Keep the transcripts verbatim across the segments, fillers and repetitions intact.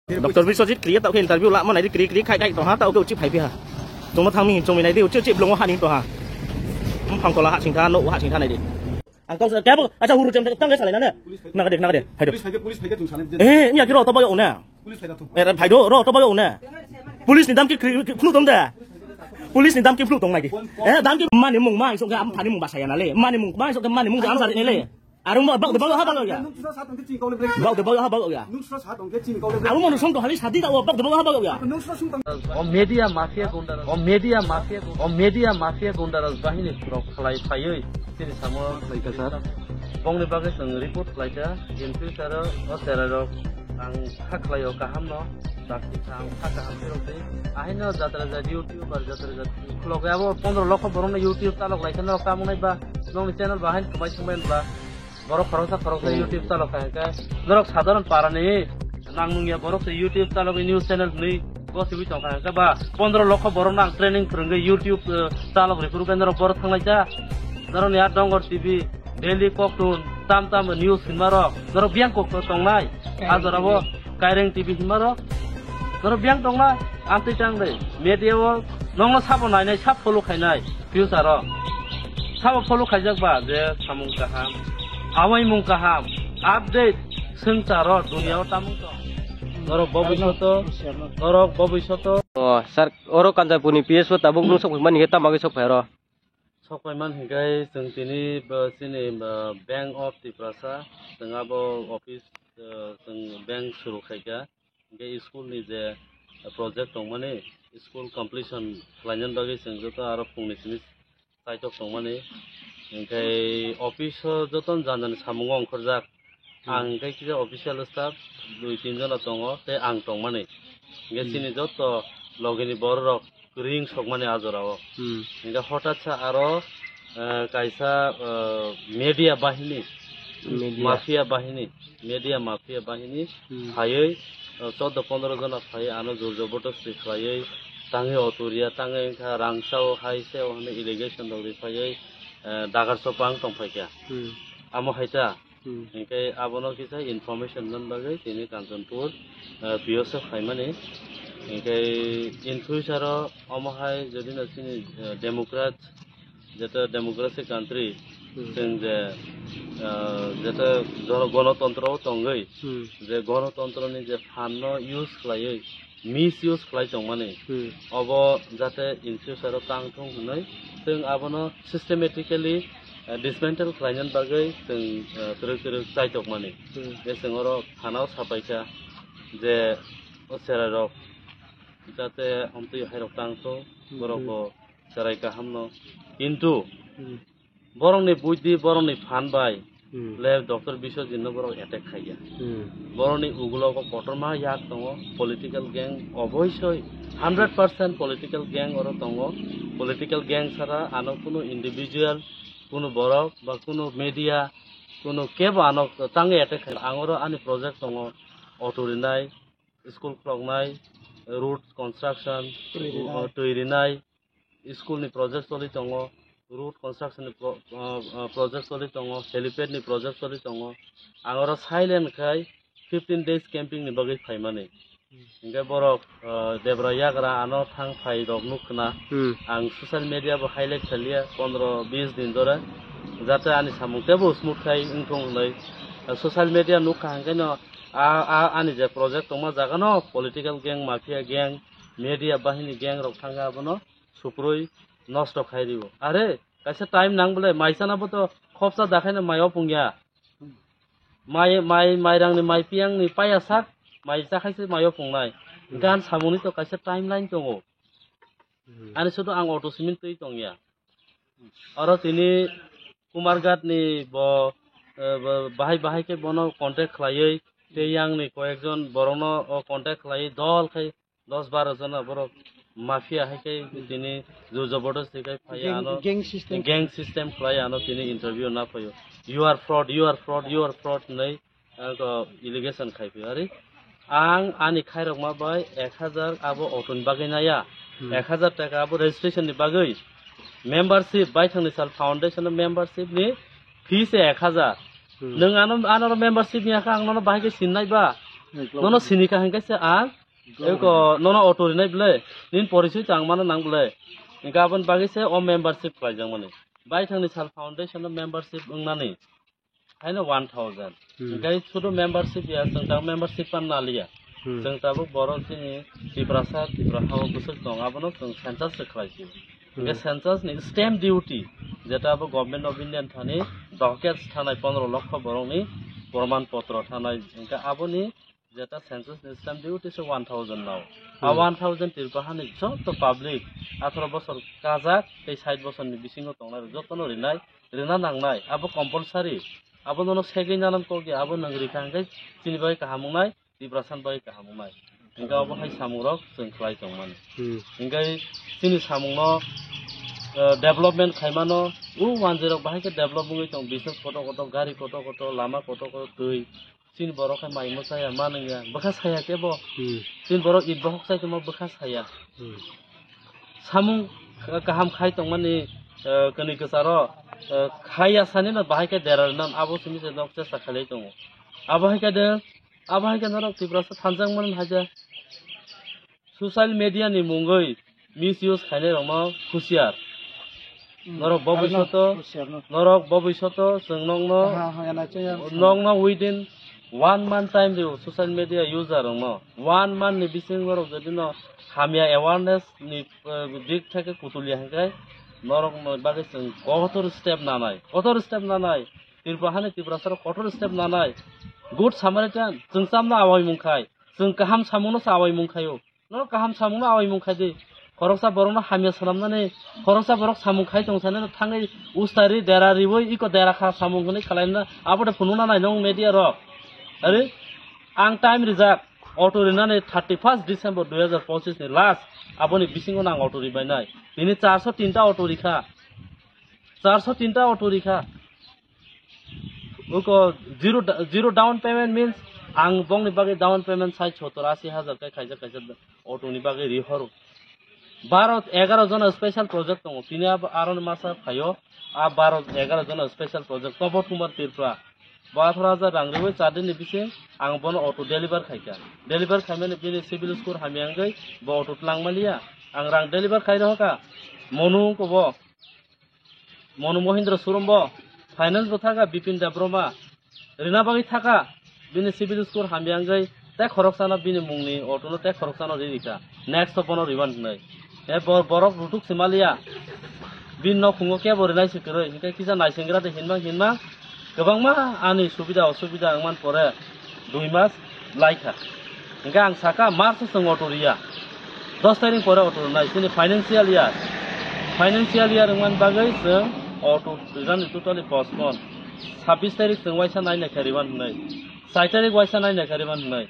Doctor Biswajit kriya tau khe interview la manai di kri kri khai khai tong ha tau khe uchi phai phi ha. Tongma thang mi chongwi nai di uchi uchi blongo ha ni tong ha. Phang kola ha sing tha no ha sing tha nai di. Ang kau kebo acha huru jam tang salai na ne. Nagade nagade. Hai do. Police phaikhe, police phaikhe chwng sanai. Eh, nya kiro to bayo ne. Police phaikhe to. Eh, phai do ro to bayo ne. Police ni dam ki kri kri phunu tong da. Police ni dam ki phunu tong nai di. Eh, dam ki mani mung ma isok am phani mung basaya na le. Mani mung ma isok mani mung am sa ne le. Arung bak de bak ha bak ya. Bak de bak ha bak ya. Abo mano song to hali sadi da bak de bak ha bak ya. O media mafia gunda, o media mafia, o media mafia gunda raj bahini rok khlai phaiwi chini samo khlai kasa. Bongni bagwi chwng report khlai kha, in future o cherai rok ang kha khlai o kaham no, dakti kha ang kha kaham phirok di. Ahino jatra jat YouTuber jatra jat khulok abo pondro lokho borok no YouTube talok lai khe norok tamo nai ba nongni channel bahai khumai sumai ba. Borok khoroksa khoroksa YouTube chalok kha hwnkhe norok sadharon parani nang nungya borok se YouTube chalok news channel hwnwi gosiwi tong kha hwnkhe ba pondro lokho borok nang training phwrwngwi YouTube, eh, chalok rw phuru khe norok borok thanglaisa norokni a Dongor T V, Daily Koktun, tam tam news hinmarok norok biyang kokto tongnai a jorao. Kaireng T V hinmarok norok biyang tongna amtwi tang de media o nongno sabo nainai sab follow khainai future o sabo follow khaijak ba je samung kaham amai mung kaham update swngcharo dunia o tamung tong norok bobishoto norok bobishoto. O sir, oro Kanchanpurni P S O tabuk nung sok mani khe tamo khe sok phai oro? Sok phai man hinkhe chwng tini bo chini bo Bank of Tiprasa chwng abo office, eh, chwng bank suru khaikha. Hingke school ni je project tongmani, school completion khlainani bagwi chwng joto aro phungni simi kaitok tongmani. Hingke office o joto jani jani samungo ongkhorjak. Hmm. Ang hingke kisa official staff dui tin jona tongo, tei ang tongmani. Hingke Hmm. chini joto logini bororok ring sokmani a jorao. Hmm. Hingke hotat sa aro, eh, kaisa, eh, media bahini, Media. mafia bahini, media mafia bahini Hmm. phaiwi, eh, choudo pondro jona phaiwi ano jor jobordosti khlaiwi tangwi auto riya, tangwi wngkha rang sao, hai sao hwnwi allegation rok ri phaiwi, eh, dagar chopang tong phaikha. Hmm. Amo hai ta. Hmm. Hingke abono kisa information man bagwi tini Kanchanpur, eh, P O se phaimani. Hingke in future o omo hai jodi no chini, eh, democrat, jeto democracy country, Hmm. chwng je, eh, jeto jono-, gonotontro o tongwi, Hmm. je gonotontro ni je phan no use khlaiwi, misuse khlai tongmani. Hmm. Obo jate in future o tang thung hwnwi chwng abono systematically, eh, dismantle khlainani bagwi chwng, eh, twrwk twrwk chaitokmani. Hmm. Je chwng oro thanao sapaikha je o cherairok jate amtwi hairok tang thung, Hmm. borok bo cherai kahamno. Kintu Hmm. Borokni buidhi, borokni phan bai Hmm. le Doctor Biswajit no borok attack khaiya. Hmm. Borokni ugulogo kotorma yak tongo, political gang oboisoi hundred percent political gang oro tongo. Political gang sara ano kunu individual, kunu borok ba kunu media, kunu kebo ano tangwi attack khai. Ang oro ani project tongo, auto rinai, school khuloknai, road construction, Twi rinai. twi rinai, school ni project choli tongo, road construction ni pro-, ah, ah, project choli tongo, helipad ni project choli tongo. Ang oro silent khai fifteen days camping ni bagwi phaimani. Hingke borok, ah, debra yagra ano thang phai rok nuk khna. Hmm. Ang social media bo highlight khaliya pondro bis din dore, jate ani samung tebo smooth khai wngthung hwnwi. Ah, social media nuk kha hingke no a, a, ani je project tongma jaga no political gang, mafia gang, media bahini gang rok thangkha abono suprui nosto khai rio. Are, kaisa time nang bole, mai chana bo to khopsa da khaino mai opung ya. Mai, mai, mai rang ni, mai piyang ni paya sak, mai cha khaise mai opung nai. Hmm. Gan samung ni to kaisa timeline tongo. Hmm. Ani sudu ang auto simin twi tong ya. Oro tini Kumarghat ni bo, eh, bo bahai bahai khe bono contact khlaiwi, tei yang ni koyekjon borokno o contact khlaiwi dol khai dos baro jona borok mafia hai khe tini jor jobordosti khai phai Gang, ano gang system. gang system khlai ano tini interview na phaio. "You are fraud, you are fraud, you are fraud," hinwi ang allegation khai phai ari. Ang ani khairokma bai ek hajar abo auto ni bagwi naya. Hmm. Ek hajar taka abo registration ni bagwi. Membership, baithang ni sal foundation o membership ni fee se ek hajar. Hmm. Nwng ano, ano membership ni yakha ang nono bahai khe sinnai ba. Nono sini ka hingke se ang, eko nono auto rinai bwle, nin porisoi chang mano nang bwle. Hingke aboni bagwi se o membership khlaijak mani. Baithangni sal foundation o membership wngnani. Haino one thousand. Hmm. Hingke sudu membership ya, chwng ta membership pan naliya. Hmm. Chwng tabuk borok chini Tiprasa, Tipra hao bwswk tong, abono chwng census se khlai si. Hingke hmm, census ni stamp duty, jeta abo Government of India thani docket thanai pondro lokho borokni proman potro thanai, hingke aboni jeta census ni stamp duty se one thousand nao. A hmm, one thousand Tripura hani joto public atharo bosor kajak tei sait bosorni bisingo tongnai rok jotono rinai, rina nangnai, abo compulsory. Abo nono segwi nanan kok ya, abo nwng rikha hingke chini bagwi kaham wngnai, Tiprasa ni bagwi kaham wngnai. Hingke abo hai samungrok chwng khlai tongmani. Hmm. Hingke chini samungno, eh, development khaimano, o manjwi rok bahai khe develop wngwi tong, business kotor kotor, gari kotor kotor, lama kotor kotor, twi. Chini borok khe mai mwchaya, ma nungya, bwkha saya kebo. Hmm. Chini borok it bohok chai tongma bwkha saya. Hmm. Samung, eh, kaham khai tongmani, eh, kwnwi kwcharo, eh, khaiya sanino bahai khe dera rwnan abo simi se nok chesta khailai tongo. Abo hai khe de, abo hai khe norok Tiprasa thanjakmani haja. Social media ni mungwi misuse khainai rokno husiar. Hmm. Norok bo arno bwswto, husiar no. Norok bo bwswto chwng nokno, ha, ha, yana chaya. Nokno within one month time rio social media user rokno. One month ni bising norok jodi no hamya awareness ni, eh, dik theke kutulia hingke norok no bagwi chwng kotor step nanai. Kotor step nanai. Tripura hani Tiprasa rok kotor step nanai. Good Samaritan chwng chamno awai mung khai. Chwng kaham samungno sa awai mung khaio. No kaham samungno awai mung khai di. Khoroksa borokno hamya swnamnani, khoroksa borok samung khai tong sani no thangwi ustari dera riwi iko dera kha samung hwnwi khalai na abo de phunukna nai nong media rok. Ari ang time rijak auto rinani thirty first December dui hazar pochis ni last aboni bisingo nang auto ribainai. Tini charso tinta auto rikha. Charso tinta auto rikha. Uko zero da-, zero down payment means ang bongni bagwi down payment sai sottor asi hajar kai kaisa kaisa auto ni bagwi rihoro. Baro egaro jona special project tongo. Tini abo aroni masa phaio. A baro egaro jona special project Tobot Kumar Tripura. Bo atharo hajar rang riwi char din ni bising ang bono auto deliver khaikha. Deliver khaimani bini civil score hamya wngwi bo auto twlang maliya. Ang rang deliver khai rohokha. Monu ko bo. Monu Mohindra showroom bo finance bo thaka Bipin Debbarma. Rina bagwi thaka bini civil score hamya wngwi tei khoroksano bini mungni auto no tei khoroksano ri rikha. Next to bono riban hwnwi. E bor-, borok rutuk simaliya. Bini nok khungo kebo rinai se kwrwi. Hingke kisa naisingra de hinma hinma. Kwbangma ani subida osubida wngman pore dui mas laikha. Hingke ang saka March o chwng auto riya. Dos tarik pore auto rwnai chini financial year. Financial year wngmani bagwi chwng auto rijani totally postpone. Sabbish tarik chwng waisa naina khe riban hwnwi. Char tarik waisa naina khe riban hwnwi.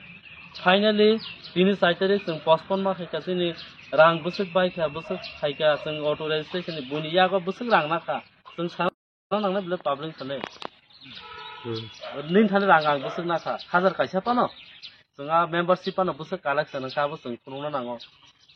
Finally tini char tarik chwng postpone ma khaikha chini rang bwswk baikha bwswk khaikha chwng auto registration ni buini yago bwswk rang nakha. Chwng sa- Ano nangnai bwle public thani. Hmm. Nin thani rang ang bwswk nakha. Hajar kaisa pano. Chwng a membership pano bwswk collection wngkha abo chwng phunukna nango.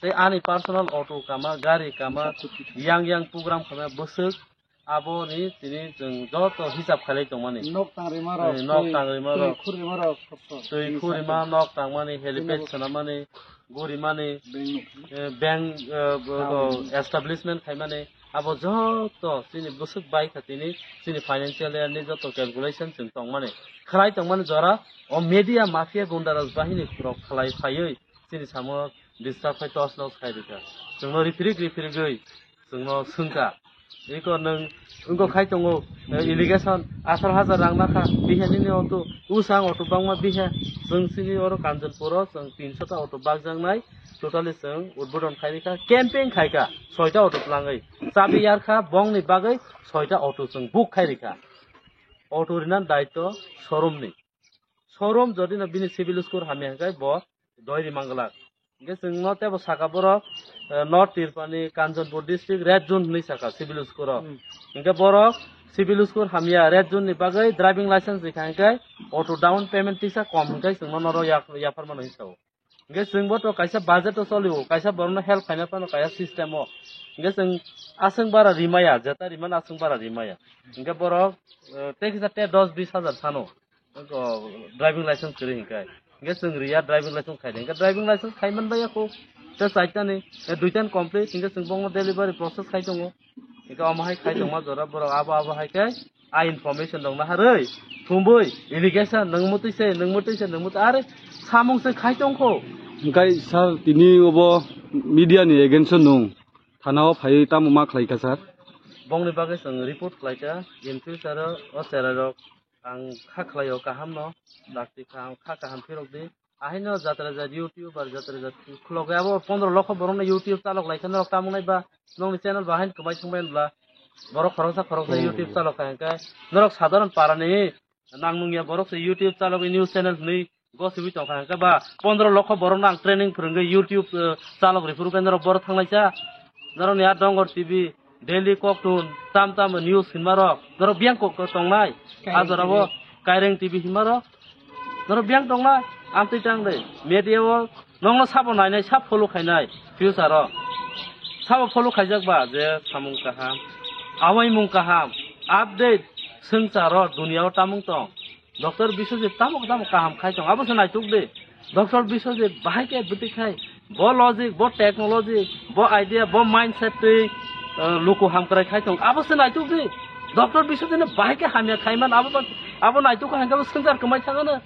Tei ani personal auto kama, gari kama, yang yang program kama bwswk aboni tini chwng joto hisab khailai tongmani. Nok tangri ma rok, eh, nok twi, tangri ma twi rok. Khuri ma rok, sok sok. Twi khuri ma, nok tangmani, helipad swnamani, guri mani, beng, eh, beng, eh, bo-, bo-, establishment khaimani. Abo joto chini bwswk bai kha tini chini financial year ni joto calculation chwng tongmani, khlai tongmani jora o media mafia gunda raj bahini rok khlai phaiwi chini samo disturb khai tos nos khai rikha. Chwngno riphirik riphirigwi chwngno swngkha. Iko nwng wngkok khai tongo, eh, irrigation atharo hajar rang nakha, biha nini auto, usang auto bangma biha, chwng chini oro Kanchanpur o chwng tinsho ta auto bakjaknai, totally chwng udbodon khai rikha, camping khaikha, soita auto twlangwi. Chabi yarkha bongni bagwi soita auto chwng book khai rikha. Auto rinan daityo showroom ni. Showroom jodi no bini civil score hamya hwnkhe bo doi ri manglak. Hwnkhe chwng no tebo saka borok, eh, North Tripura ni Kanchanpur district red zone hwnwi saka civil score o. Hmm. Hwnkhe borok civil score hamya red zone ni bagwi driving license rikha hwnkhe auto down payment tisa kom hwnkhe chwng no noro yak-, yaphar mano hinwi sao. Hingke chwngbo to kaisa budget o cholio, kaisa borokno help khaina phano kaisa system o. Hingke chwng aswk bara rimaya, jeta rimani aswk bara rimaya. Hingke borok, eh, tei kisa tei dos bis hajar sano, o, driving license kwrwi hingke. Hingke chwng riya driving license khai de. Hingke driving license khai man baiya kho. Te chaitani, e duitani complete, hingke chwng bongno delivery process khai tongo. Hingke omo hai khai tongma jora borok abo abo hai khe a information rok naharwi thumbui allegation nwng mutwi se, nwng mutwi se, nwng mutwi are samung se khai tongkho. Hingke sir, tini obo media ni against o nwng thana o phaiwi tamo ma khlai kha sir? Bongni bagwi chwng report khlai kha, in future o cherai rok ang kha khlai o kaham no, dakti kha, kha kaham phirok di. Ahaino jatra jat YouTuber, jatra jat khulok ya, abo pondro lokho borok no YouTube chalok lai khe norok tamo nai ba, nokni channel ba haino kwmai thwngbai bla, borok khoroksa khoroksa Hmm. YouTube chalok kha hingkhe norok sadharon parani nang nungya borok se YouTube chalok news channel hwnwi gosibi tong kha hingkhe ba pondro lokho borok no ang training phwrwngwi YouTube, eh, chalok rifuru khe norok borok thanglai cha, norok ni a Dongor T V, Daily Koktun, tam tam news hinmarok, norok biyang kok tongnai. Kaireng A jorabo T V. Kaireng T V hinmarok. Norok biyang tongnai, amtwi tang de. Media o nongno sabo nainai, sab follow khainai, future o. Sabo follow khaijak ba je samung kaham, awaimung kaham, update, swngcharo, dunia o tamung tong. Doctor Biswajit tamo tamo kaham khai tong, abo se naituk de. Doctor Biswajit bahai khe bwtwi khai, bo logic, bo technology, bo idea, bo mindset twi, uh, luku hamkrai khai tong, abo se naituk de. Doctor Biswajit no bahai khe hamya khai man, abo ba, abo naituk kha hingkhe bo swngchar kwmai thangano.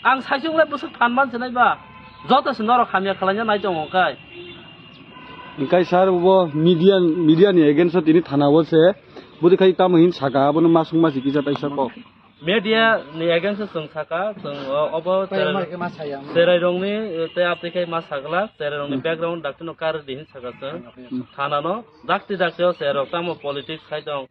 Ang saisung le bwswk phan man sinai ba, joto se norok hamya khwlaina nai tongo kai. Hingkai sir bo media, media ni against o tini thana o se, bwtwi khai tamo hin saka, abono masung masi kisa taisa kok. Media ni against o chwng saka, chwng o-, obo Tei cherai, omo hai khe ma saya. Cherai rokni, eh, tei abtwi khai ma sagla, cherai rokni Hmm. background dakti no kar di hin saka chwng. Hmm. Thana no dakti dakti o cherai rok tamo politics khai tong,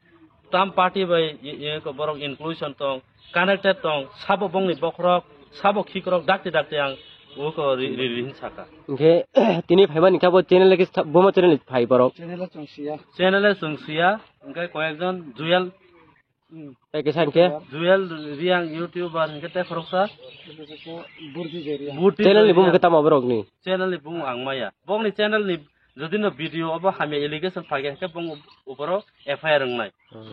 tam party bai i-, i-, ko borok inclusion tong, connected tong, sabo bongni bokhorok, sabo khikrok dakti dakti ang uko ri, ri, ri hin saka. Hingke tini phaimani khe bo channel khe sa-, bomo channel ni phai borok. Channel o chwng siya. Channel o chwng siya, hingke koyekjon Jewel Hmm. Tei kisa hingke? Jewel Reang YouTuber hingke tei khoroksa. Burdi je Reang. Burdi Channel ni je bumung Reang. Khe tamo borok ni? Channel ni bumung ang maya. Bongni channel ni jodi no video obo hamya allegation phai khe hingke bong uboro F I R wngnai. Hmm.